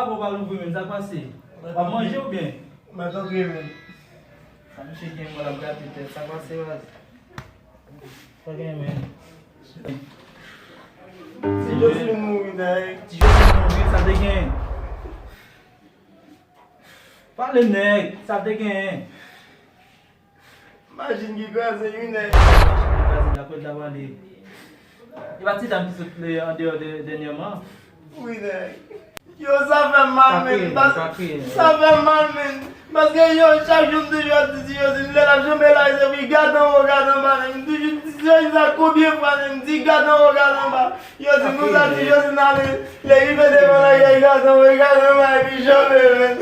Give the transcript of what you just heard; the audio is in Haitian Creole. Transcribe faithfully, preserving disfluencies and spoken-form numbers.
Papa louvri menm, sa k pase? W ap manje oubyen? Mwen tankou menm. Sa misye gen, mwen ap gate tèt. Sa k pase, baz? Sa gen, men? Ti Joseline mouri, nèg. Ti Joseline mouri, sa te gen? Pale, nèg, sa te gen? Machin ki kraze, wi, nèg. Machin ki kraze, daprè l ta pale. E pa ti dam ki sot le andeyò de, dènyèman? Wi, nèg. Yo, sa fè m mal, men. Sa fè m mal, men. Paske yo, chak jou, m toujou ap di, di yo, di lè l ap janbe la, se wi, gad anwo, gad anba, men. M toujou di, di yo, sa konbyen fwa, men. M di, gad anwo, gad anba. Yo di, nou sa, di yo, di n ale. Lè rive devan la, gad anwo, gad anba, epi janbe, men.